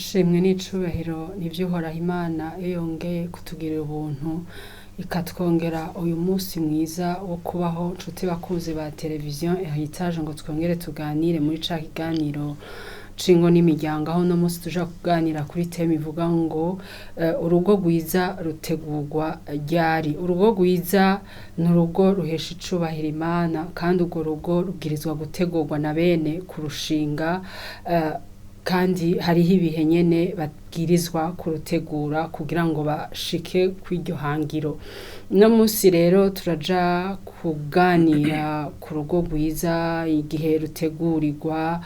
Ishimwe n'icubahiro nivyo Uhoraho Imana iyo yongeye kutugirira ubuntu ikatwongera uyu munsi mwiza wo kubaho. Nshuti bakunzi ba televiziyo Heritage, ngo twongere tuganire muri ca kiganiro c'ingo n'imiryango, aho uno munsi tuja kuganira kuri theme ivuga ngo urugo rwiza rutegurwa ryari. Urugo rwiza ni urugo ruhesha icubahiro Imana, kandi urwo rugo rubwirizwa gutegurwa na bene kurushinga, kandi hariho ibihe nyene babwirizwa kurutegura kugira ngo bashike kw'iryo hangiro. Uno munsi rero turaja kuganira ku rugo rwiza, igihe rutegurirwa,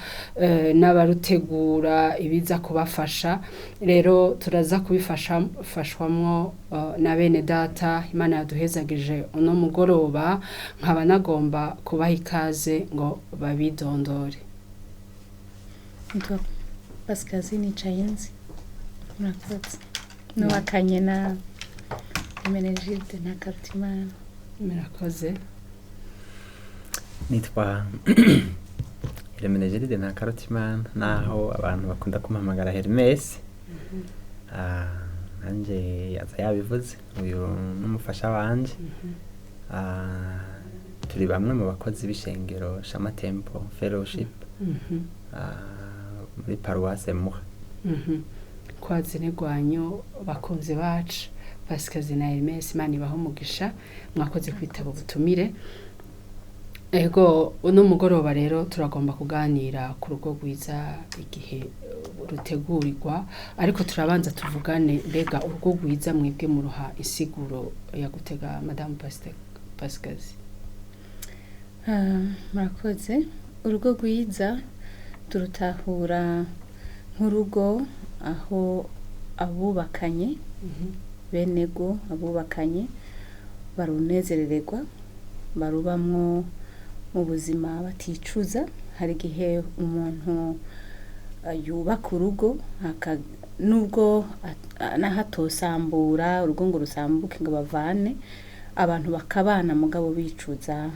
n'abarutegura, ibiza kubafasha. Rero turaza kubifashwamwo na bene data Imana yaduhezagije uno mugoroba, nkaba nagomba kubaha ikaze ngo babidondore. Nitwa Pasikazi Nicayenzi, murakoze. Nubakanye na Emenegilde na Karutimana. Murakoze. Nitwa Hermenegilde Ntakarutimana, naho abantu bakunda kumpamagara Hermes. Nanje aza yabivuze, uyu n'umufasha wanje. Turi bamwe mu bakozi b'ishengero Shama Temple Fellowship muri paruwase Muha. Kwazi n'igwanyu bakunzi bacu Pasikazi na Hermes, Imana ibahe umugisha, mwakoze kwitaba ubutumire. Ego, uno mugoroba rero turagomba kuganira ku rugo rwiza, igihe rutegurirwa, ariko turabanza tuvugane mbega urugo rwiza mwebwe muruha insiguro ya gutega, Madamu Pasikazi? Murakoze. Urugo rwiza turutahura nk'urugo aho abubakanye, benego abubakanye, barunezerererwa, barubamwo mu buzima baticuza. Hari igihe umuntu yubaka urugo, nubwo naho atosambura urugo ngo rusambuke ngo bavane, abantu bakabana mugabo bicuza,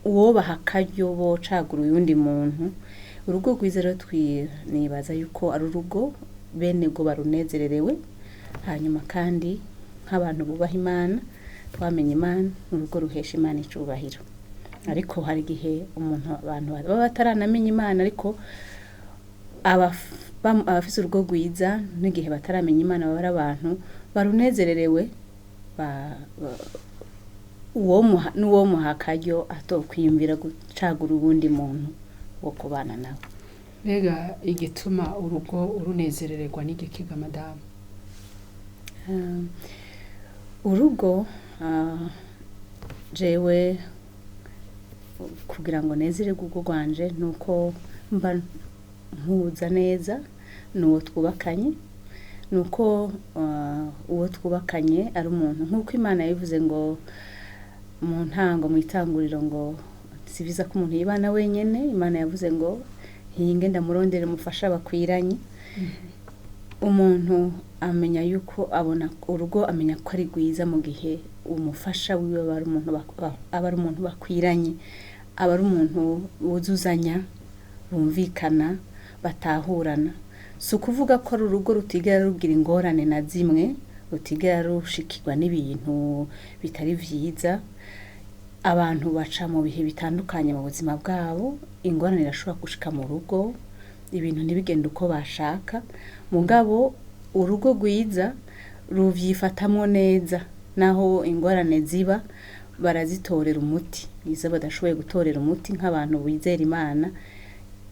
uwobaha akaryo bocagura uyundi muntu. Urugo rwiza rero nibaza yuko ari urugo benego barunezererewe, hanyuma kandi nk'abantu bubaha Imana, twamenye Imana, urugo ruhesha Imana icubahiro. Ariko hari igihe umuntu, abantu baba bataranamenya Imana, ariko abafise urugo rwiza n'igihe bataramenya Imana baba ari abantu barunezererewe, n'uwomuha akaryo atokwiyumvira gucagura uwundi muntu wo kubana nawe. Mbega igituma urugo urunezerererwa n'igikiga, madamu? Urugo, jewe kugira ngo nezererwe urugo rwanje nuko mba mpuza neza n'uwo twubakanye, nuko uwo twubakanye ari umuntu nk'uko Imana yabivuze ngo mu ntango, mu itanguriro, ngo si vyiza ko umuntu yibana wenyene. Imana yavuze ngo hinge ndamurondere umufasha bakwiranye. Umuntu amenya yuko abona urugo, amenya ko ari rwiza mu gihe umufasha wiwe aba ari umuntu aba ari umuntu bakwiranye, aba ari umuntu wuzuzanya, bumvikana, batahurana. Si ukuvuga ko ari urugo rutigera rugira ingorane na zimwe, rutigera rushikirwa n'ibintu bitari vyiza. Abantu baca mu bihe bitandukanye mu buzima bwabo, ingorane irashobora gushika mu rugo, ibintu ntibigende uko bashaka, mugabo urugo rwiza ruvyifatamwo neza, naho ingorane ziba barazitorera umuti. Izo badashoboye gutorera umuti, nk'abantu bizera Imana,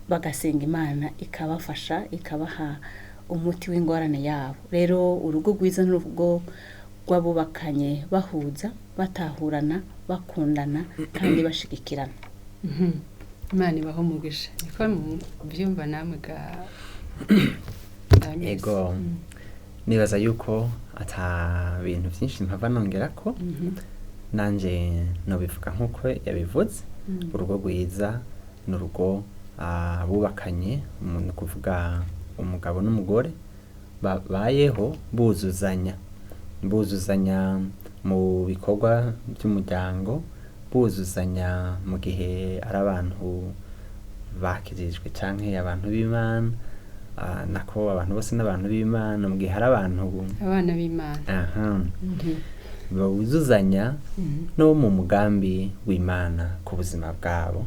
bagasenga Imana ikabafasha, ikabaha umuti w'ingorane yabo. Rero urugo rwiza n'urugo rw'abubakanye bahuza, batahurana, bakundana kandi bashigikirana. Imana ibahe umugisha. Niko muvyumva namwe ga Agnes? Ego, nibaza yuko ata bintu vyinshi mpava nongerako, nanje nobivuga nkuko yabivuze. Urugo rwiza ni urugo abubakanye, ni ukuvuga umugabo n'umugore, babayeho buzuzanya, buzuzanya mu bikorwa by'umuryango, buzuzanya mu gihe ari abantu bakijijwe canke abantu b'Imana. nako abantu bose n'abantu b'Imana, mu gihe hari abantu Abana b'Imana. Aha, buzuzanya no mu mugambi w'Imana ku buzima bwabo.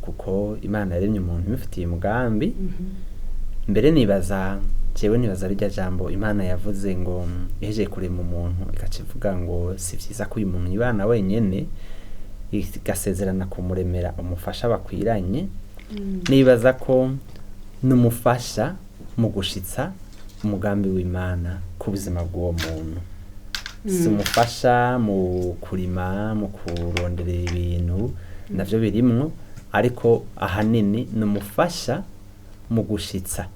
Kuko Imana yaremye umuntu imufitiye umugambi. Mbere nibaza, jewe nibaza rirya jambo Imana yavuze ngo ihejeje kurema umuntu, igaca ivuga ngo si vyiza ko uyu muntu yibana wenyene, igasezerana kumuremera umufasha bakwiranye. Nibaza ko n'umufasha mu gushitsa umugambi w'Imana ku buzima bw'uwo muntu, si umufasha mu kurima, mu kurondera ibintu, navyo birimwo, ariko ahanini ni umufasha mu gushitsa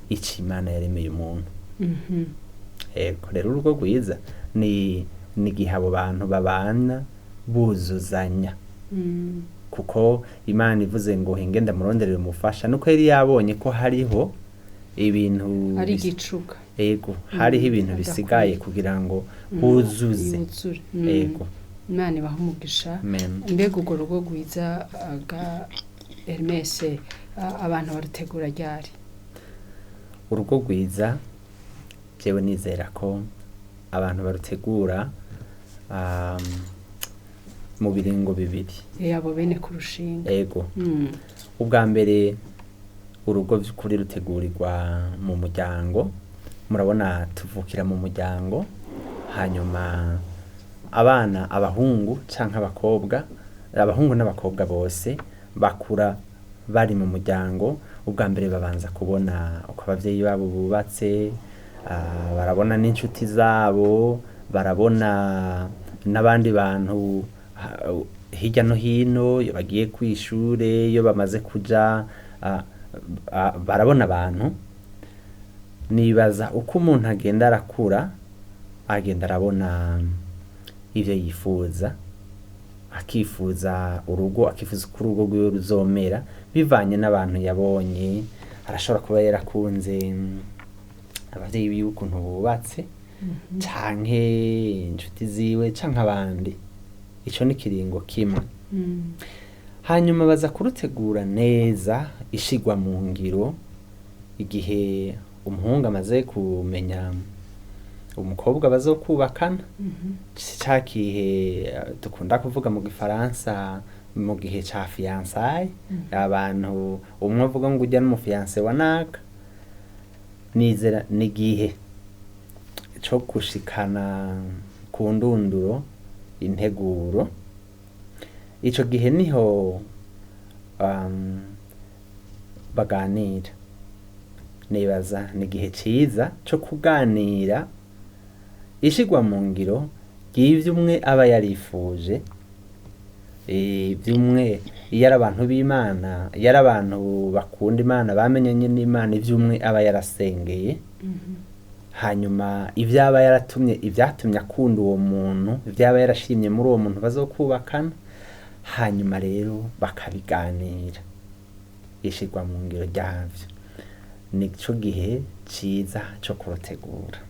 ico Imana yaremeye umuntu. Ego rero, urugo rwiza ni igihe abo bantu babana buzuzanya, kuko Imana ivuze ngo hinge ndamuronderere umufasha, nuko yari yabonye ko hariho ibintu Ari igicuka. Ego, hariho ibintu adakwiye. bisigaye kugira ngo huzuze. Yuzure. Ego. Imana ibahe umugisha. Amen. Mbega urwo rugo rwiza ga Hermes, abantu barutegura ryari? Urugo rwiza, jewe nizera ko abantu barutegura mu biringo bibiri. Abo bene kurushinga. Ego. Ubwa mbere, urugo by'ukuri rutegurirwa mu muryango. Murabona, tuvukira mu muryango, hanyuma abana, abahungu canke abakobwa, abahungu n'abakobwa bose bakura bari mu muryango. Ubwa mbere babanza kubona uko abavyeyi babo bubatse, barabona n'inshuti zabo, barabona n'abandi bantu hirya no hino, iyo bagiye kw'ishure, iyo bamaze kuja, barabona abantu. Nibaza uko umuntu agenda arakura, agenda arabona ivyo yifuza, akifuza urugo, akifuza uko urugo rwiwe ruzomera bivanye n'abantu yabonye. Arashobora kuba yarakunze abavyeyi biwe ukuntu bubatse, canke inshuti ziwe, canke abandi. Ico ni kiringo kimwe. Hanyuma baza kurutegura neza, ishigwa mu ngiro, igihe umuhungu amaze kumenya umukobwa bazokubakana, ca gihe dukunda kuvuga mu gifaransa mu gihe ca fiançailles, abantu umwe avuga ngo urya n'umufiancé wa naka. Nizera ni igihe co gushikana ku ndunduro integuro. Ico gihe niho baganira. Nibaza ni igihe ciza co kuganira ishigwa mu ngiro ry'ivyo umwe aba yarifuje, ivy'umwe iyo ari abantu b'Imana, iyo ari abantu bakunda Imana, bamenyanye n'Imana, ivyo umwe aba yarasengeye, hanyuma ivyo aba yaratumye, ivyatumye akunda uwo muntu, ivyo aba yarashimye muri uwo muntu bazokubakana, hanyuma rero bakabiganira, ishigwa mu ngiro ryavyo. Nico gihe ciza co kurutegura.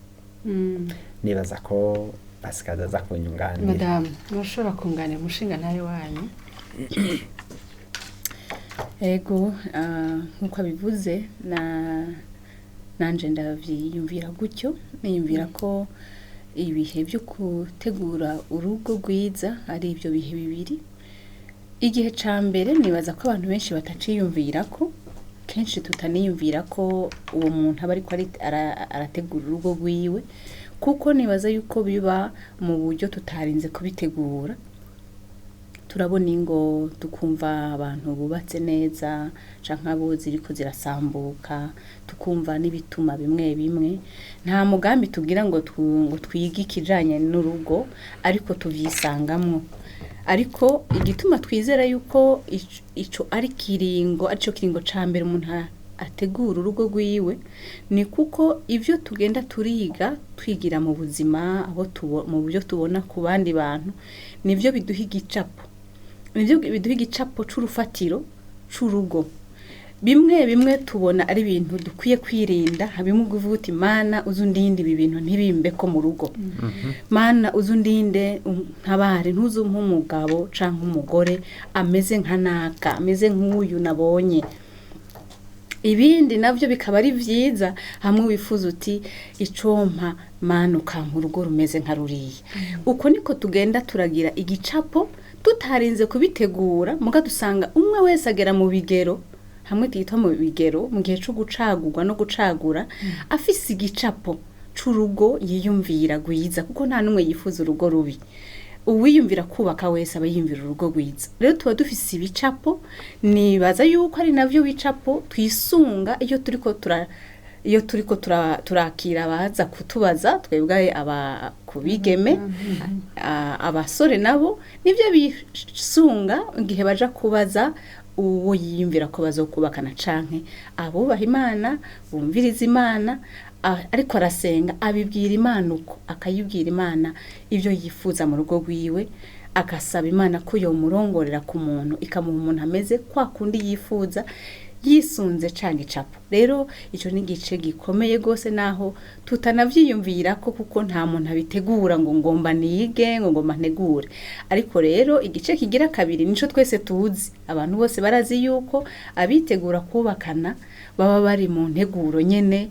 Nibaza ko Pascal aza kunyunganira. Madamu, murashobora kunganira umushinga ntawe wanyu? Ego, nkuko abivuze, na nanje ndavyiyumvira gutyo. Niyumvira ko ibihe byo gutegura urugo rwiza ari ibyo bihe bibiri. Igihe ca mbere, nibaza ko abantu benshi bataciyumvira, ko kenshi tutaniyumvira ko uwo muntu aba ariko arategura urugo rwiwe, kuko nibaza yuko biba mu buryo tutarinze kubitegura. Turabona ingo, tukumva abantu bubatse neza canke abo ziriko zirasambuka, tukumva n'ibituma bimwe bimwe. Nta mugambi tugira ngo twige ikijanye n'urugo, ariko tuvyisangamwo. Ariko igituma twizera yuko ico ari kiringo, arico kiringo ca mbere umuntu ategura urugo rwiwe, ni kuko ivyo tugenda turiga, twigira mu buzima, abo mu buryo tubona ku bandi bantu, nivyo biduha igicapo, nivyo biduha igicapo c'urufatiro c'urugo. Bimwe bimwe tubona ari ibintu dukwiye kwirinda. Habimwe uvuga uti: "Mana, uze undinde ibi bintu ntibimbe ko mu rugo. Mana, uze undinde, ntabare, ntuze umpe umugabo canke umugore ameze nka naka, ameze nk'uyu nabonye." Ibindi navyo bikaba ari vyiza hamwe wifuza uti icompa Mana ukampa urugo rumeze nka ruriya. Uko niko tugenda turagira igicapo tutarinze kubitegura, muga dusanga umwe wese agera mu bigero, hamwe twita mu bigero mu gihe co gucagurwa no gucagura, afise igicapo c'urugo yiyumvira rwiza, kuko nta n'umwe yifuza urugo rubi. Uwiyumvira kubaka wese aba yiyumvira urugo rwiza. Rero tuba dufise ibicapo, nibaza yuko ari navyo bicapo twisunga iyo turiko turakira abaza kutubaza twebwe aba kubigeme, abasore nabo nivyo bisunga igihe baja kubaza uwo yiyumvira ko bazokubakana, canke abubaha Imana, bumviriza Imana, ariko arasenga abibwira Imana uko akayibwira Imana ibyo yifuza mu rugo rwiwe, agasaba Imana ko yomurongorera ku muntu, ikamuha umuntu ameze kwa kundi yifuza, yisunze canke icapo. Rero ico ni igice gikomeye gose, naho tutanavyiyumvira ko, kuko nta muntu abitegura ngo ngomba nige, ngo ngomba ntegure. Ariko rero igice kigira kabiri nico twese tuzi, abantu bose barazi yuko abitegura kubakana baba bari mu nteguro nyene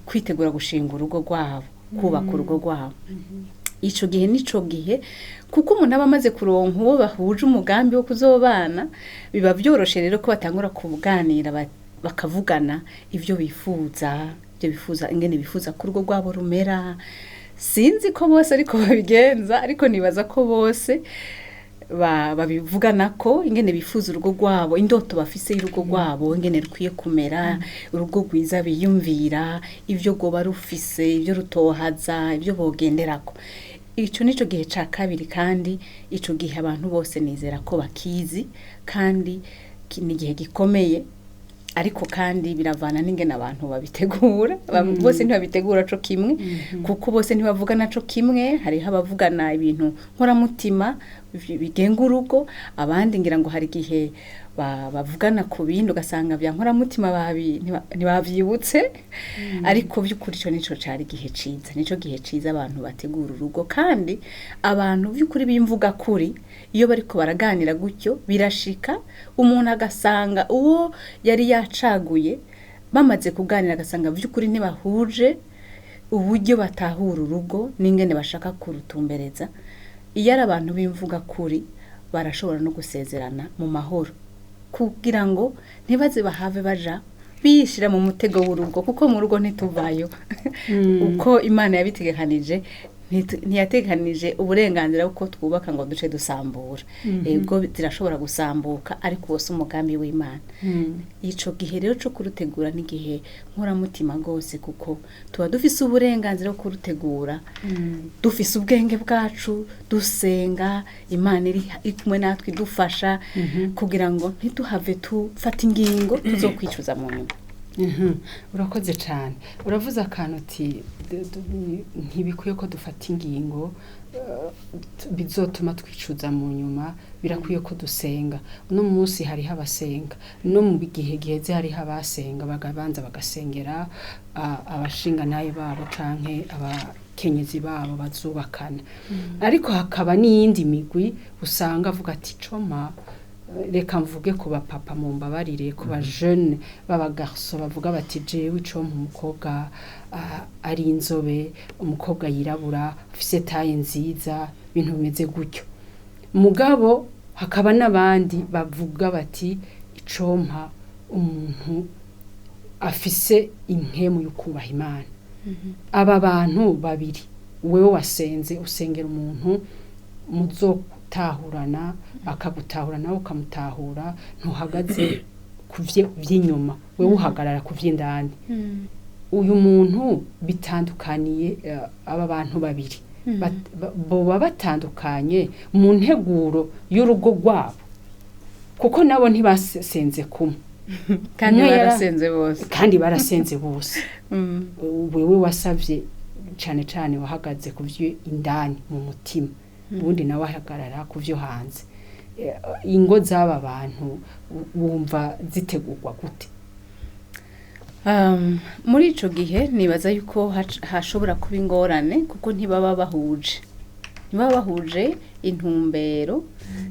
kwitegura gushinga urugo rwabo, kubaka urugo rwabo. Ico gihe nico gihe kuko umuntu aba amaze kuronka uwo bahuje umugambi wo kuzobana, biba vyoroshe rero ko batangura kuganira, bakavugana ivyo bifuza, ivyo bifuza, ingene bifuza ko urugo rwabo rumera. Sinzi ko bose ariko babigenza, ariko nibaza ko bose babivugana ko ingene bifuza urugo rwabo, indoto bafise y'urugo rwabo, ingene rukwiye kumera, urugo rwiza biyumvira, ivyo rwoba rufise, ivyo rutohaza, ivyo bogenderako. Ico nico gihe ca kabiri, kandi ico gihe abantu bose nizera ko bakizi, kandi ni igihe gikomeye. Ariko kandi biravana n'ingene abantu babitegura. Bose ntibabitegura co kimwe, kuko bose ntibavugana co kimwe. Hariho abavugana ibintu nkoramutima bigenga urugo, abandi ngira ngo hari igihe bavugana ku bindi ugasanga bya nkoramutima ntibavyibutse. Ariko by'ukuri ico nico cari igihe ciza, nico gihe ciza abantu bategura urugo. Kandi abantu by'ukuri b'imvuga kuri iyo bariko baraganira gutyo, birashika umuntu agasanga uwo yari yacaguye bamaze kuganira agasanga by'ukuri ntibahuje uburyo batahura urugo n'ingene bashaka kurutumbereza. Iyo ari abantu b'imvuga kuri barashobora no gusezerana mu mahoro, kugira ngo ntibaze bahave baja bishira mu mutego w'urugo, kuko mu rugo ntituvayo. Uko Imana yabitegekanije, ntiyategekanije uburenganzira bwo twubaka ngo duce dusambura. Ego zirashobora gusambuka, ariko wose umugambi w'Imana. Ico gihe rero co kurutegura n'igihe nkoramutima gose, kuko tuba dufise uburenganzira bwo kurutegura, dufise ubwenge bwacu, dusenga Imana iri kumwe natwe idufasha, kugira ngo ntituhave tufata ingingo tuzokwicuza mu nyuma. Urakoze cyane. Uravuze akantu uti ntibikwiye ko dufata ingingo bizotuma twicuza mu nyuma, birakwiye ko dusenga. Uno munsi hariho abasenga, no mu gihe giheze hariho abasenga, bagabanza bagasengera abashingantahe babo canke abakenyezi babo bazubakana. Ariko hakaba n'iyindi migwi usanga avuga ati coma reka mvuge ku bapapa, mumbabarire, ku ba jeune b'abagarso bavuga bati jewe ico umukobwa ari inzobe, umukobwa yirabura, afise taye nziza, ibintu bimeze gutyo. Mugabo hakaba n'abandi bavuga bati icompa umuntu afise impemu yo kubaha Imana. Aba bantu babiri, wewe wasenze usengera umuntu muzotahurana, akagutahura nawe ukamutahura, ntuhagaze ku vy'inyuma, wewe uhagarara ku vy'indani. Uyu muntu bitandukaniye, aba bantu babiri boba batandukanye mu nteguro y'urugo rwabo, kuko nabo ntibasenze kumwe. Kandi Umwe barasenze bose. Kandi barasenze bose. Wewe wasavye cane cane wahagaze ku vyo indani mu mutima, ubundi nawe ahagarara ku vyo hanze. Ingo z'aba bantu wumva zitegurwa gute? Muri ico gihe nibaza yuko hashobora kuba ingorane, kuko ntibaba bahuje, ntibaba bahuje intumbero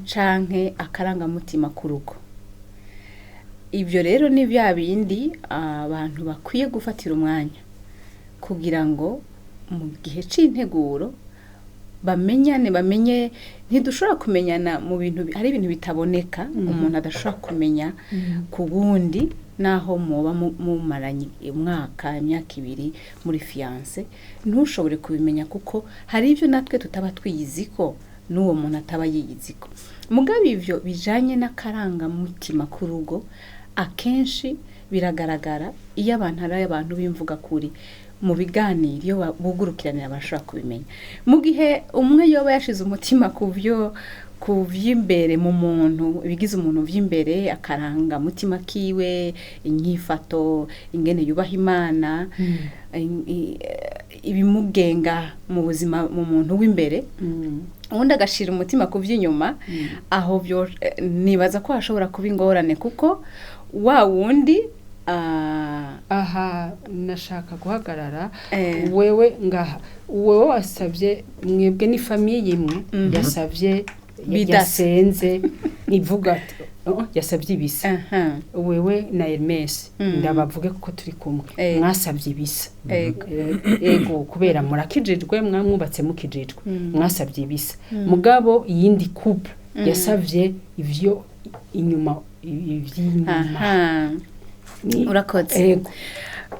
canke akarangamutima k'urugo. Ibyo rero ni bya bindi abantu bakwiye gufatira umwanya kugira ngo mu gihe c'integuro bamenyane, bamenye. Ntidushobora kumenyana mu bintu hari ibintu bitaboneka, umuntu adashobora kumenya ku wundi, naho muba mumaranye umwaka, imyaka 2 muri fiancé, ntushobore kubimenya, kuko hari ibyo natwe tutaba twiyiziko n'uwo muntu ataba yiyiziko. Mugabo ivyo bijanye n'akarangamutima k'urugo akenshi biragaragara iyo abantu ari abantu b'imvuga kuri mu biganiro, iyo bugurukiranira bashobora kubimenya. Mu gihe umwe yoba yashize umutima ku byo ku vy'imbere mu muntu, ibigize umuntu vy'imbere, akarangamutima kiwe, inyifato, ingene yubaha Imana, ibimugenga mu buzima mu muntu w'imbere, ubundi agashira umutima ku by'inyuma, aho byo nibaza ko hashobora kuba ingorane, kuko wa wundi Aha nashaka guhagarara. Wewe ngaha, wewe wasabye, mwebwe ni famille imwe yasabye Bidasa. Yasenze ivuga ati "Oh, yasabye ibisa." Wewe na Hermes, ndabavuge kuko turi kumwe, mwasabye ibisa. Ego, kubera murakijijwe, mwamwubatse mukijijwe, mwasabye ibisa. Mugabo iyindi couple yasavye ivyo inyuma, ivy'inyuma. Urakoze. Ego.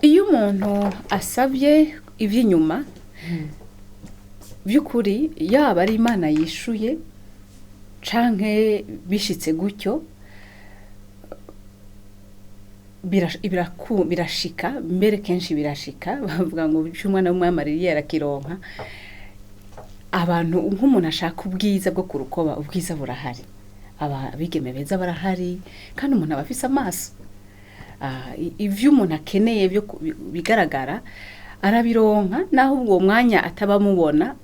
Iyo umuntu asabye iby'inyuma, by'ukuri yaba ari Imana yishuye canke bishitse gutyo, birashika mbere, kenshi birashika. Bavuga ngo umwana w'umwami aririye arakironka. Abantu, nk'umuntu ashaka ubwiza bwo ku rukoba, ubwiza burahari, abigeme beza barahari, kandi umuntu aba afise amaso. Ivyo umuntu akeneye byo bigaragara arabironka, naho ubwo mwanya ataba amubona,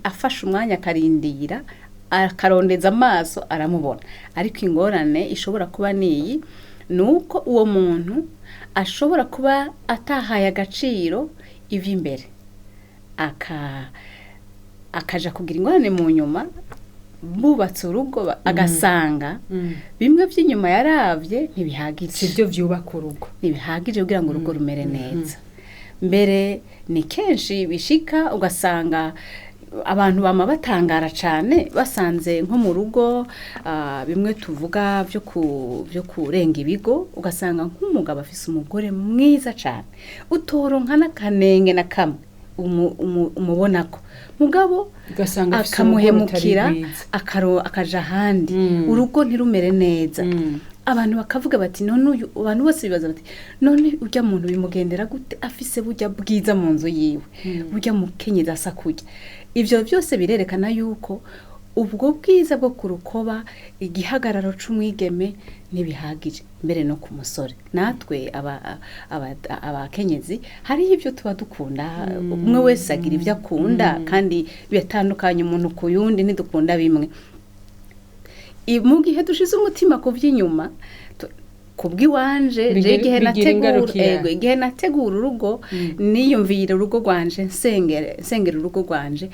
afashe umwanya akarindira, akarondeza amaso, aramubona. Ariko ingorane ishobora kuba niyi: ni uko uwo muntu ashobora kuba atahaye agaciro ivy'imbere, akaja kugira ingorane mu nyuma bubatse urugo, agasanga bimwe by'inyuma yaravye ntibihagije. Sivyo vyubaka urugo. Ntibihagije kugira ngo urugo rumere neza. Mbere ni kenshi bishika ugasanga abantu bama batangara cane basanze nko mu rugo, bimwe tuvuga byo kurenga ibigo, ugasanga nk'umugabo afise umugore mwiza cane, utoronka n'akanenge na kamwe umubonako, mugabo ugasanga afise urugo rutari akamuhemukira, rwiza. Akaja ahandi, urugo ntirumere neza. Abantu bakavuga bati none uyu, abantu bose bibaza bati none urya muntu bimugendera gute, afise burya bwiza mu nzu yiwe, burya mukenyezi asa kurya? Ivyo byose birerekana yuko ubwo bwiza bwo ku rukoba, igihagararo c'umwigeme, ntibihagije. Mbere no ku musore, natwe abakenyezi hariho ibyo tuba dukunda. Umwe wese agira ibyo akunda, kandi biratandukanye umuntu ku yundi, ntidukunda bimwe. Mu gihe dushize umutima ku by'inyuma, ku bw'iwanje je, igihe Bigira nategura ingaruka iya. Ego, igihe nategura urugo, niyumvira urugo rwanje, nsengera urugo rwanje,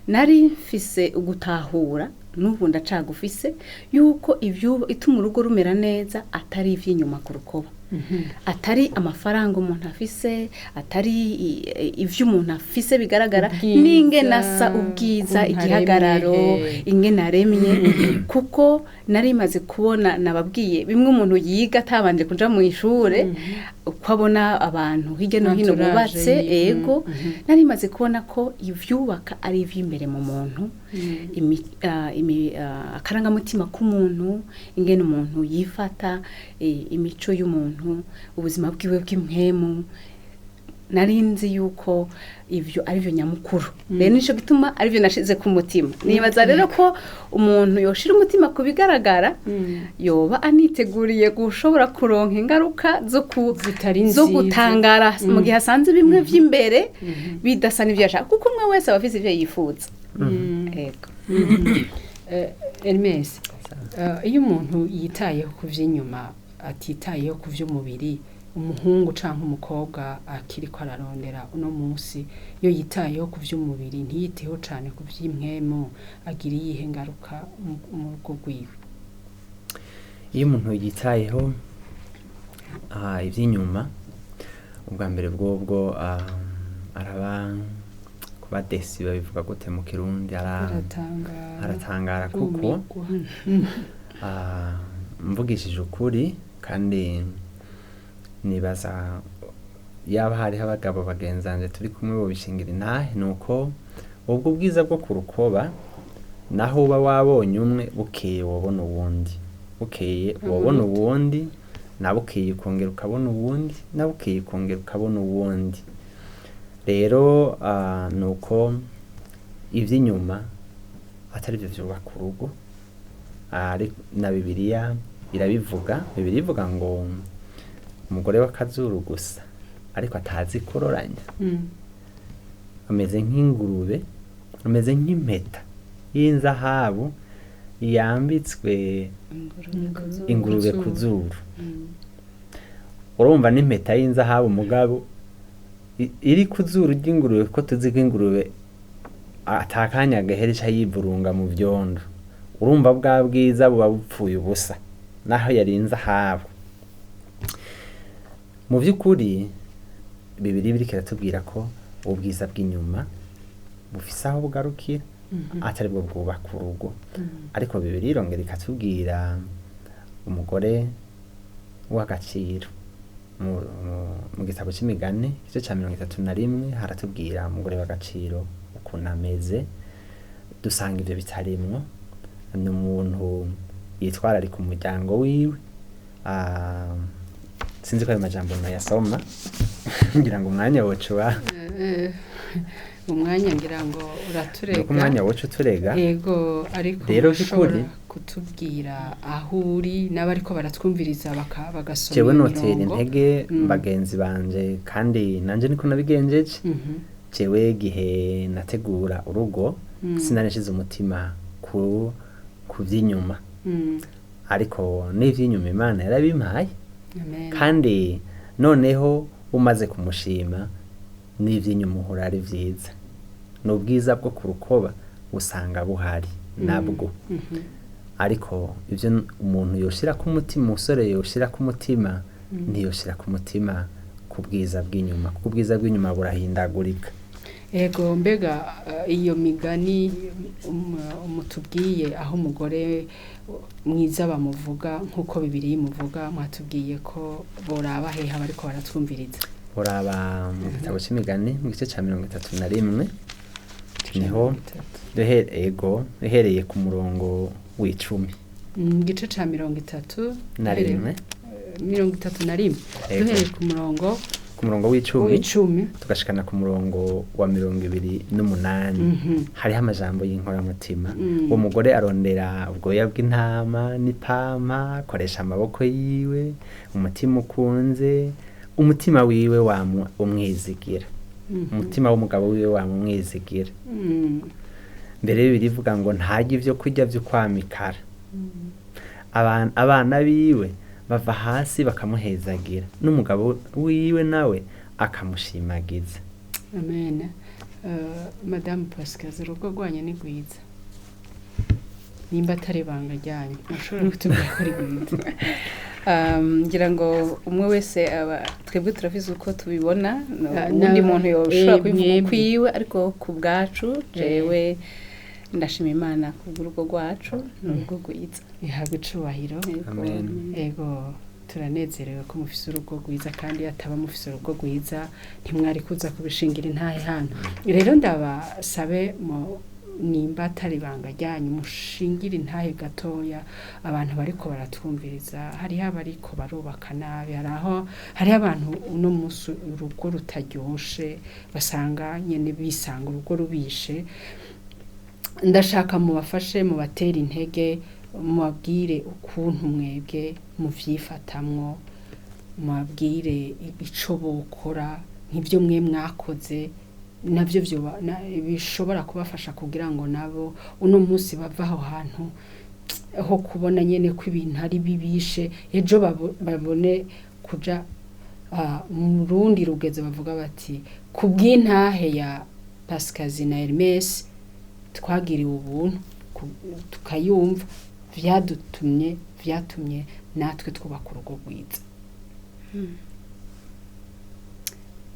nari mfise ugutahura, n'ubu ndacagufise, yuko ibyo ituma urugo rumera neza atari ivy'inyuma ku rukoba, atari amafaranga umuntu afise, atari ivyo umuntu afise bigaragara, Ubwiza, n'ingene asa, ubwiza, ukuntu igihagararo, aremye. ingene aremye. Kuko nari maze kubona, nababwiye bimwe umuntu yiga atabanje kuja mu ishure, uko abona abantu hirya no hino Entourage bubatse. yiwe. Ego, nari maze kubona ko ivyubaka ari ivy'imbere mu muntu, akarangamutima k'umuntu, ingene umuntu yifata, imico y'umuntu, ubuzima bwiwe bw'impwemu. Nari nzi yuko ivyo ari byo nyamukuru. Rero nico gituma ari byo nashize ku mutima. Nibaza rero ko umuntu yoshira umutima ku bigaragara, yoba aniteguriye gushobora kuronka ingaruka Zitari zo nziza. gutangara mu gihe asanze bimwe vy'imbere bidasa n'ivyo yashaka, kuko umwe wese aba afise ivyo yifuza. Ego. Hermes, iyo umuntu yitayeho ku vy'inyuma, atitayeho ku vy'umubiri, umuhungu canke umukobwa akiriko ararondera uno munsi, iyo yitayeho ku vy'umubiri ntiyiteho cane ku vy'impwemu, agira iyihe ngaruka mu rugo rwiwe? Iyo umuntu yitayeho Ivy'inyuma ubwa mbere bwobwo araba kuba desi babivuga gute mu Kirundi, aratangara, aratangara kuko arumirwa. Mvugishije ukuri kandi nibaza yaba hariho abagabo bagenzanje turi kumwe bobishingira intahe, nuko ubwo bwiza bwo ku rukoba naho uba wabonye umwe, bukeye wobona uwundi, bukeye wobona uwundi, na bukeye ukongera ukabona uwundi, na bukeye ukongera ukabona uwundi. Rero nuko ivy'inyuma atari byo vyubaka urugo. Na Bibiliya irabivuga. Bibiliya ivuga ngo umugore w'akazuru gusa ariko atazi kororanya ameze nk'ingurube, ameze nk'impeta y'inzahabu yambitswe ingurube ku zuru. Urumva n'impeta y'inzahabu mugabo iri ku zuru ry'ingurube, ko tuzi ko ingurube atakanya gahera ica yivurunga mu vyondo. Urumva bwa bwiza buba bupfuye ubusa naho yari inzahabu. Mu vy'ukuri Bibiliya iriko iratubwira ko ubwiza bw'inyuma bufise aho bugarukira, atari bwo bwubaka urugo. Ariko Bibiliya irongera ikatubwira umugore w'agaciro. Mu gitabo c'imigani igice ca 31 haratubwira umugore w'agaciro ukuntu ameze. Dusanga ivyo bitarimwo. Ni umuntu yitwararika umuryango wiwe. Sinzi ko ayo majambo noyasoma, ngira ngo umwanya woca uba Umwanya ngira ngo uraturega. Nuko umwanya woca uturega. Yego, ariko Rero ushobora vy'ukuri kutubwira aho uri n'abariko baratwumviriza bagasoma jewe iyo notera mirongo. intege bagenzi banje, kandi nanje niko nabigenjeje. Jewe gihe nategura urugo sinari nshize umutima ku vy'inyuma, ariko n'ivy'inyuma Imana yarabimpaye. Amen. Kandi noneho umaze kumushima n'ivy'inyuma uhora ari vyiza. Ni ubwiza bwo ku rukoba usanga buhari nabwo. Ariko ivyo umuntu yoshira ku mutima, umusore yoshira ku mutima, ntiyoshira ku mutima ku bwiza bw'inyuma, kuko ubwiza bw'inyuma burahindagurika. Ego, mbega iyo migani mutubwiye aho umugore mwiza bamuvuga nk'uko Bibiliya imuvuga, mwatubwiye ko boraba hehe abariko baratwumviriza? Uraba mu gitabo c'imigani mu gice ca 31, niho ego uhereye ku murongo w'10. Mu gice ca 30 na rimwe. 31. Ego. Duhereye ku murongo Ku murongo w'10 w'10 tugashikana ku murongo wa 28. Hariho amajambo y'inkoramutima. Uwo mugore arondera ubwoya bw'intama n'ipampa, akoresha amaboko yiwe, umutima ukunze, umutima wiwe umwizigira, umutima w'umugabo wiwe wamumwizigira. Mbere Bibiliya ivuga ngo ntarya ivyo kurya vy'ukwamikara. Abana biwe bava hasi bakamuhezagira, n'umugabo wiwe nawe akamushimagiza. Amen. Madamu Pasikazi, urugo rwanyu ni rwiza, nimba atari ibanga ryanyu mushobora kutubwira ko ari rwiza? Ngira ngo umwe wese aba, twebwe turafise uko tubibona, uwundi muntu yoshobora kubivuga mwebwe. ukwiwe, ariko ku bwacu jewe ndashima Imana kubw'urugo rwacu, ni urugo rwiza. Ihabwa icubahiro. Yego. Amen. Ego, turanezerewe ko mufise urugo rwiza, kandi ataba mufise urugo rwiza ntimwari kuza kubishingira intahe hano. Rero ndabasabe mu nimba atari ibanga ryanyu mushingire intahe gatoya abantu bariko baratwumviriza. Hariho abariko barubaka nabi, hari aho hariho abantu uno munsi urugo rutaryoshe, basanga nyene bisanga urugo rubishe. Ndashaka mubafashe, mubatere intege, mubabwire ukuntu mwebwe muvyifatamwo, mubabwire ico bokora nk'ivyo mwe mwakoze navyo bishobora kubafasha kugira ngo nabo uno munsi bava aho hantu ho kubona nyene ko ibintu ari bibishe, ejo babone kuja mu rundi rugezo bavuga bati kubw'intahe ya Pasikazi na Hermes twagiriwe ubuntu tukayumva, vyadutumye vyatumye natwe twubaka urugo rwiza.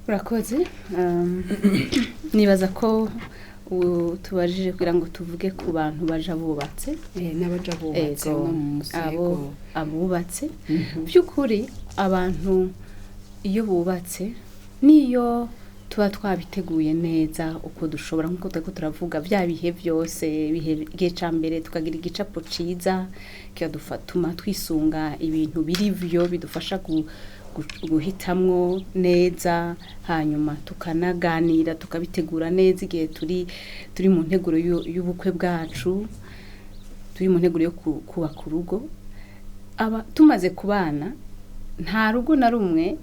Urakoze. Nibaza ko tubajije kugira ngo tuvuge ku bantu baja bubatse. N'abaja bubatse Ego, uno munsi. Abo Ego. abubatse, by'ukuri abantu iyo bubatse, niyo tuba twabiteguye neza uko dushobora, nk'uko turiko turavuga bya bihe byose, bihe igihe ca mbere tukagira igicapo ciza kikadufatuma twisunga ibintu biri byo bidufasha guhitamwo neza, hanyuma tukanaganira, tukabitegura neza igihe turi mu nteguro y'ubukwe bwacu, turi mu nteguro yo kubaka urugo. Aba tumaze kubana, nta rugo na rumwe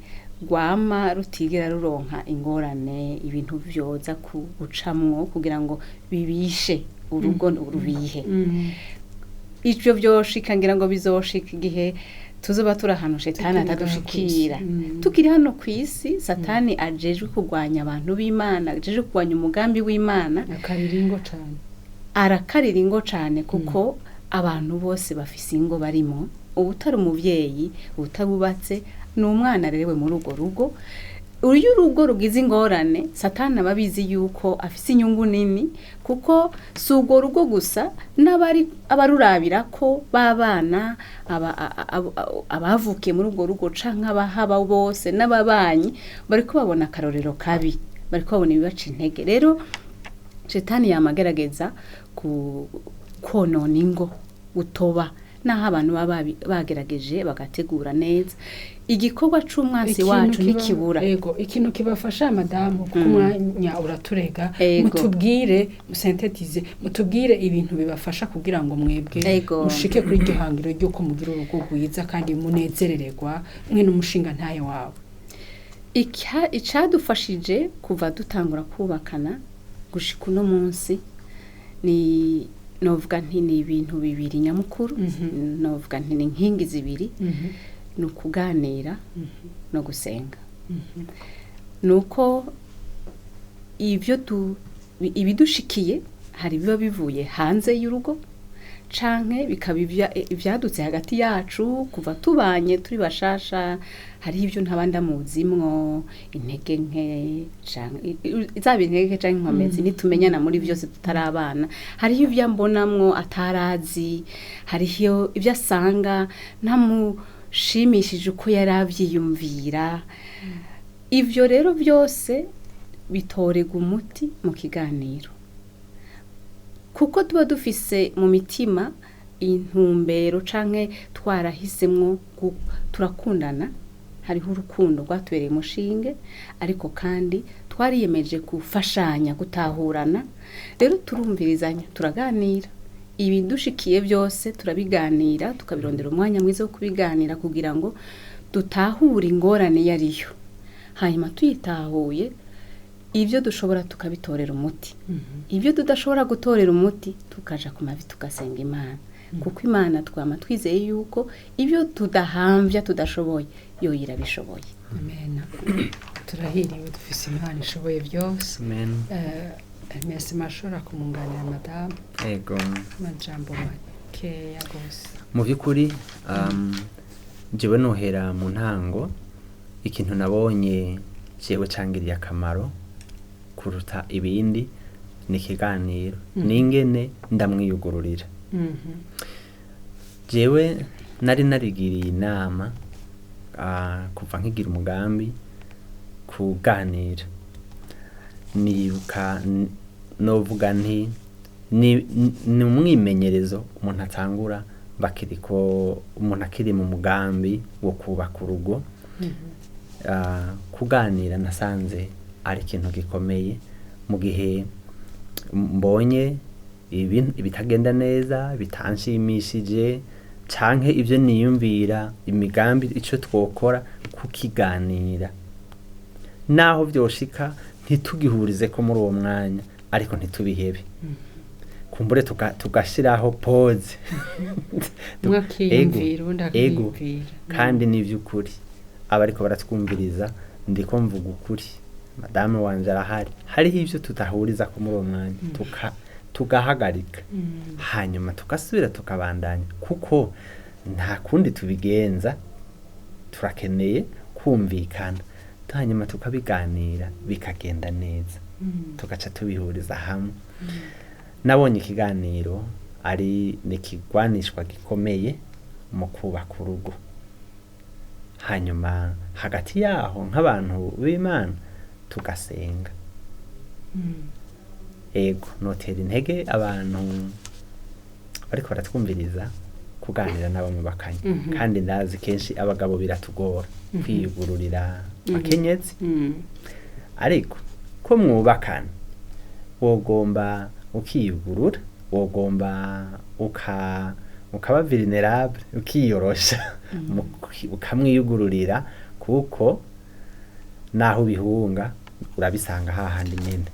rwama rutigera ruronka ingorane, ibintu vyoza gucamwo kugira ngo bibishe urugo rubihe. Ivyo vyoshika, ngira ngo bizoshika igihe tuzoba turi ahantu shetani Tukiri ngaha atadushikira. kw'isi. Tukiri hano ku isi, satani ajejwe kurwanya abantu b'Imana, ajejwe kurwanya umugambi w'Imana. Akarira ingo cane. Arakarira ingo cane, kuko abantu bose bafise ingo barimo. Ubutari umuvyeyi utabubatse ni umwana arerewe muri urwo rugo. Iyo urugo rugize ingorane, satani aba abizi yuko afise inyungu nini, kuko si urwo rugo gusa, n'abari abarurabira ko b'abana abavukiye muri urwo rugo canke abahaba bose n'ababanyi bariko babona akarorero kabi, bariko babona ibibaca intege. Rero shetani yama agerageza ku konona ingo, gutoba naho abantu baba bagerageje bagategura neza. Igikorwa c'umwansi Ikintu wacu ntikibura. Ego, ikintu kibafasha, madamu, kuko umwanya uraturega. Ego. Mutubwire, musentetize, mutubwire ibintu bibafasha kugira ngo mwebwe Ego. mushike kuri iryo hangiro ry'uko mugira urugo rwiza kandi munezerererwa mwe n'umushinga ntaye wawe. Icadufashije kuva dutangura kubakana gushika uno munsi ni, novuga nti, ni ibintu bibiri nyamukuru. Novuga nti ni inkingi zibiri: ni ukuganira no gusenga. Ni uko ibyo ibidushikiye, hari biba bivuye hanze y'urugo canke bikaba ivyadutse hagati yacu kuva tubanye turi bashasha. Hariho ibyo ntaba ndamuzimwo intege nke canke zaba intege nke canke inkomezi, nitumenyana muri byose tutarabana. Hariho ibyo ambonamwo atarazi, hariho ibyo asanga ntamushimishije uko yari avyiyumvira. Ivyo rero byose bitorega umuti mu kiganiro, kuko tuba dufise mu mitima intumbero canke twarahisemwo turakundana, hariho urukundo rwatubereye umushinge, ariko kandi twariyemeje gufashanya, gutahurana. Rero turumvirizanya, turaganira, ibidushikiye byose turabiganira, tukabirondera umwanya mwiza wo kubiganira kugira ngo dutahure ingorane iyo ariyo, hanyuma tuyitahuye, ibyo dushobora tukabitorera umuti, ibyo tudashobora gutorera umuti tukaja ku mavi tugasenga Imana, kuko Imana twama twizeye yuko ibyo tudahamvya, tudashoboye, yo irabishoboye. Amen. Turahiriwe, dufise Imana ishoboye byose. Amen. Mwese mashobora kumunganira madamu Ego. amajambo makeya gose. Mu by'ukuri, jewe nohera mu ntango. Ikintu nabonye jewe cangiriye akamaro kuruta ibindi ni ikiganiro, n'ingene ndamwiyugururira. Jewe nari narigiriye inama, kuva nkigira umugambi kuganira. Nibuka novuga nti ni umwimenyerezo umuntu atangura bakiriko, umuntu akiri mu mugambi wo kubaka urugo. Kuganira nasanze ari ikintu gikomeye mu gihe mbonye ibitagenda neza, bitanshimishije, canke ibyo niyumvira, imigambi, ico twokora, kukiganira, naho vyoshika ntitugihurize ko muri uwo mwanya, ariko ntitubihebe, kumbure tugashiraho pause. Umwe akiyumvira, uwundi Ego. akiyumvira. Kandi ni iby'ukuri, abariko baratwumviriza, ndiko mvuga ukuri, madamu wanje arahari, hariho ibyo tudahuriza ko muri uwo mwanya, tugahagarika, hanyuma tugasubira tukabandanya, kuko nta kundi tubigenza, turakeneye. Kumvikana, hanyuma tukabiganira bikagenda neza, tugaca tubihuriza hamwe. Nabonye ikiganiro ari nikigwanishwa gikomeye mu kubaka urugo. Hanyuma hagati yaho nk'abantu b'Imana tugasenga. Ego, notera intege abantu bariko baratwumviriza kuganira n'abo mubakanye. Kandi ndazi kenshi abagabo biratugora kwiyugururira akenyezi, ariko ko mwubakana wogomba ukiyugurura, wogomba ukaba vulnerable, ukiyorosha, ukamwiyugururira, kuko naho ubihunga urabisanga hahandi nyene.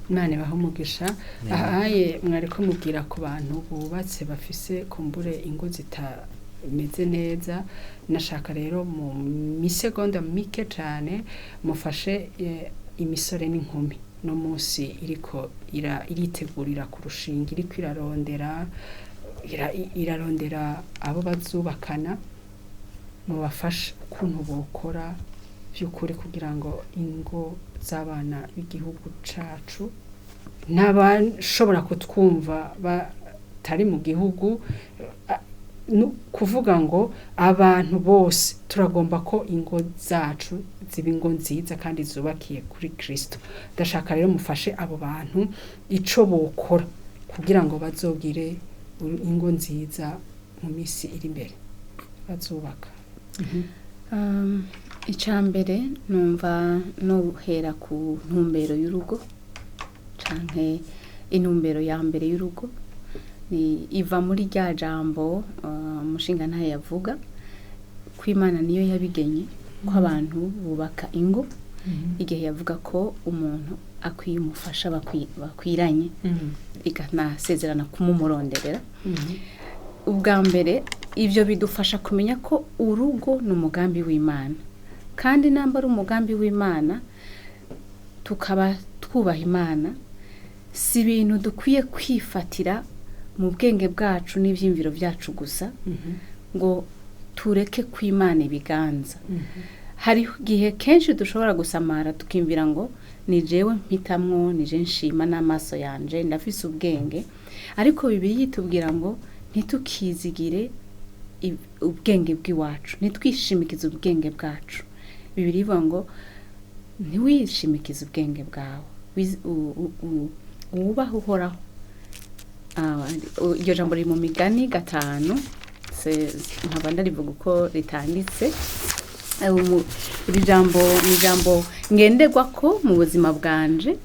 Imana ibahe umugisha. Ahaye mwariko mubwira ku bantu bubatse bafise kumbure ingo zitameze neza. Nashaka rero mu misegonda mike cane mufashe imisore n'inkumi no munsi iriko iritegurira kurushinga, iriko irarondera abo bazubakana, mubafashe ukuntu bokora by'ukuri kugira ngo ingo z'abana b'igihugu cacu n'abashobora kutwumva batari mu gihugu, kuvuga ngo abantu bose turagomba ko ingo zacu ziba ingo nziza kandi zubakiye kuri Kristo. Ndashaka rero mufashe abo bantu ico bokora kugira ngo bazogire ingo nziza mu misi iri imbere bazubaka. Icya mbere numva nohera ku ntumbero y'urugo, canke intumbero ya mbere y'urugo ni iva muri rya jambo umushingantahe yavuga ko Imana niyo yabigenye ko abantu bubaka ingo, igihe yavuga ko umuntu akwiye umufasha bakwiranye, ikanasezerana kumumuronderera. Ubwa mbere ibyo bidufasha kumenya ko urugo ni umugambi w'Imana, kandi namba ari umugambi w'Imana tukaba twubaha Imana, si ibintu dukwiye kwifatira mu bwenge bwacu n'ibyiyumviro byacu gusa ngo tureke kwimana ibiganza. Hari igihe kenshi dushobora gusamara tukiyumvira ngo ni jewe mpitamwo, ni je nshima n'amaso yanje, ndafise ubwenge. Ariko Bibiliya itubwira ngo ntitukizigire ubwenge bw'iwacu, ntitwishimikize ubwenge bwacu. Bibiliya ivuga ngo ntiwishimikize ubwenge bwawe, wubahe Uhoraho. Iryo jambo riri mu Migani 5, nkaba ndarivuga uko ritanditse. Iri jambo ni ijambo ngenderwako mu buzima bwanje.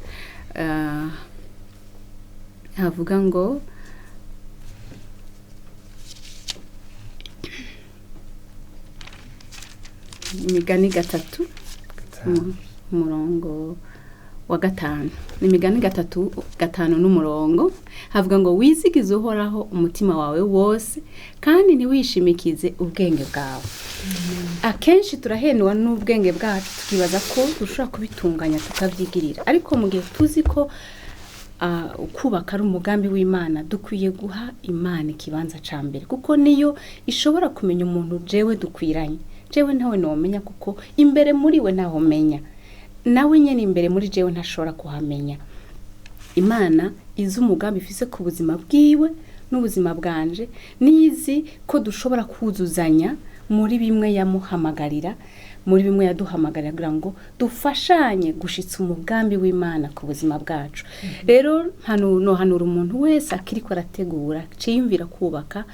Havuga ngo Imigani 3 umurongo wa 5, ni Imigani 3:5 n'umurongo, havuga ngo wizigize Uhoraho umutima wawe wose kandi ntiwishimikize ubwenge bwawe. Akenshi turahendwa n'ubwenge bwacu tukibaza ko dushobora kubitunganya tukabyigirira, ariko mu gihe tuzi ko kubaka ari umugambi w'Imana, dukwiye guha Imana ikibanza ca mbere, kuko niyo ishobora kumenya umuntu jewe dukwiranye. Jewe ntawe nomenya, kuko imbere muri we ntaho menya, nawe nyene imbere muri jewe ntashobora kuhamenya. Imana izi umugambi ifise ku buzima bwiwe n'ubuzima bwanje, nizi ko dushobora kuzuzanya muri bimwe yamuhamagarira, muri bimwe yaduhamagarira kugira ngo dufashanye gushitsa umugambi w'Imana ku buzima bwacu. Rero nohanura umuntu wese akiriko arategura ciyumvira kubaka,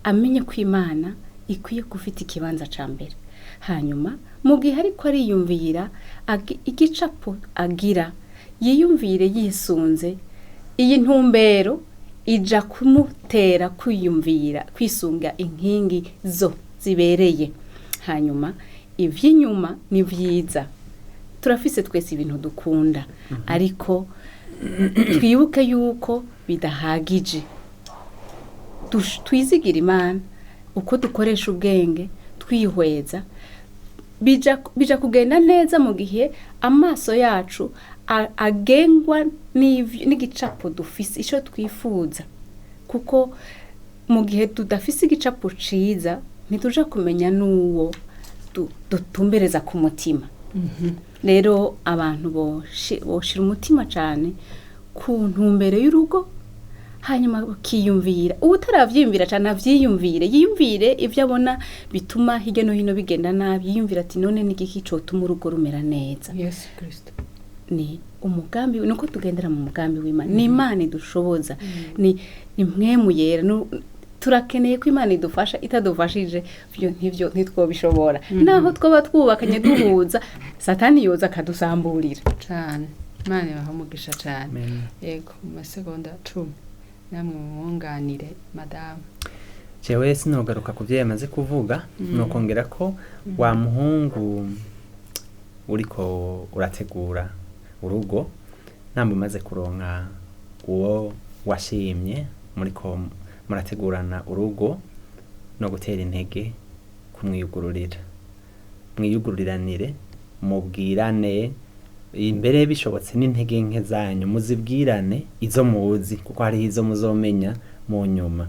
amenye ko Imana ikwiye gufita ikibanza ca mbere. Hanyuma mu gihe ariko ariyumvira igicapo agira, yiyumvire yisunze iyi ntumbero ija kumutera kwiyumvira kwisunga inkingi zo zibereye. Hanyuma ivy'inyuma ni vyiza, turafise twese ibintu dukunda, ariko twibuke yuko bidahagije. Twizigire Imana uko dukoresha ubwenge twihweza, bija kugenda neza mu gihe amaso yacu agengwa n'igicapo dufise, ico twifuza. Kuko mu gihe tudafise igicapo ciza ntituja kumenya n'uwo dutumbereza ku mutima. Rero abantu boshira umutima cane ku ntumbero y'urugo, hanyuma bakiyumvira. Uwutaravyiyumvira cane avyiyumvire, yiyumvire ivyo abona bituma hirya no hino bigenda nabi, yiyumvire ati none ni igiki cotuma urugo rumera neza. Yesu Kristo. Ni umugambi, nuko tugendera mu mugambi w'Imana, ni Imana idushoboza, ni mpwemu yera. Turakeneye ko Imana idufasha, itadufashije byo ntibyo ntitwobishobora. Naho twoba twubakanye duhuza, Satani yoza akadusamburira. Cane. Imana ibahe umugisha cane. Amen. Yego, mu masegonda 10 namwe mumwunganire madamu. Jewe sinogaruka ku byo yamaze kuvuga, nokongera ko wa muhungu uriko urategura urugo, namba umaze kuronka uwo washimye muriko murategurana urugo, no gutera intege kumwiyugururira, mwiyugururiranire, mubwirane imbere bishobotse n'intege nke zanyu muzibwirane izo muzi, kuko hariho izo muzomenya mu nyuma.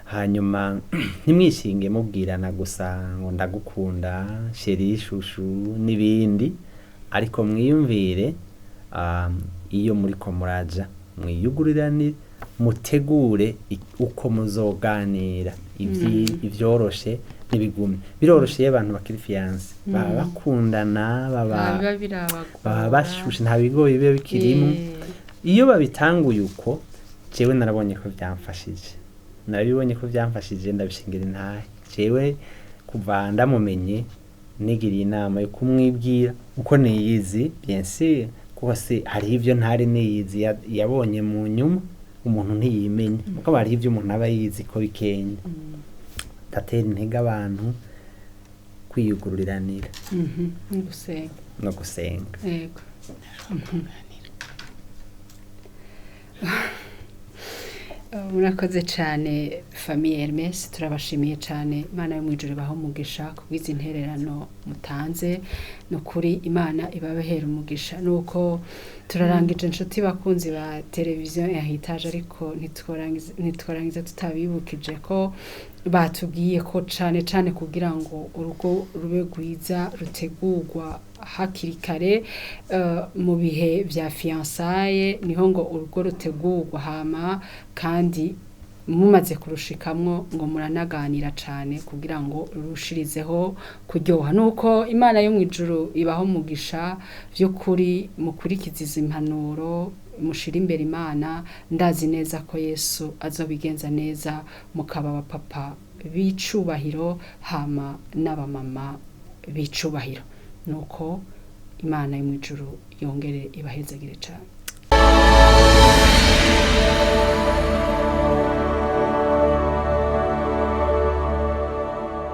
Hanyuma ntimwishinge mubwirana gusa ngo ndagukunda chéri, chouchou n'ibindi, ariko mwiyumvire iyo muriko muraja, mwiyugurirane, mutegure uko muzoganira ivyoroshe n'ibigumye. Biroroshe iyo abantu bakiri fiancés baba bakundana, baba biba birabagora, baba bashushe, nta bigoye biba bikirimo. Iyo babitanguye uko, jewe narabonye ko byamfashije, narabibonye ko byamfashije, ndabishingira intahe. Jewe kuva ndamumenye nigiriye inama yo kumwibwira uko niyizi, bien sûr, kuko se hariho ibyo ntari niyizi yabonye mu nyuma. Umuntu ntiyimenya, kuko hariho ibyo umuntu aba yizi ko bikenya. Ndatera intege abantu kwiyugururiranira. No gusenga. No gusenga. Yego. Murakoze cyane famille Hermes, turabashimiye cyane. Imana yo mu ijuru ibahe umugisha kubw'izi ntererano mutanze. Ni ukuri Imana ibabahera umugisha. Nuko turarangije, inshuti bakunzi ba televiziyo Heritage, ariko ntitworangiza tutabibukije ko batubwiye ko cane cane kugira ngo urugo rube rwiza rutegurwa hakiri kare, mu bihe vya fiançailles niho ngo urugo rutegurwa, hama kandi mumaze kurushikamwo ngo muranaganira cane kugira ngo rurushirizeho kuryoha. Nuko Imana yo mu ijuru ibaho umugisha vy'ukuri, mukurikize izi mpanuro, mushire imbere Imana. Ndazi neza ko Yesu azobigenza neza, mukaba abapapa b'icubahiro hama n'abamama b'icubahiro. Nuko Imana yo mu ijuru yongere ibahezagire cane.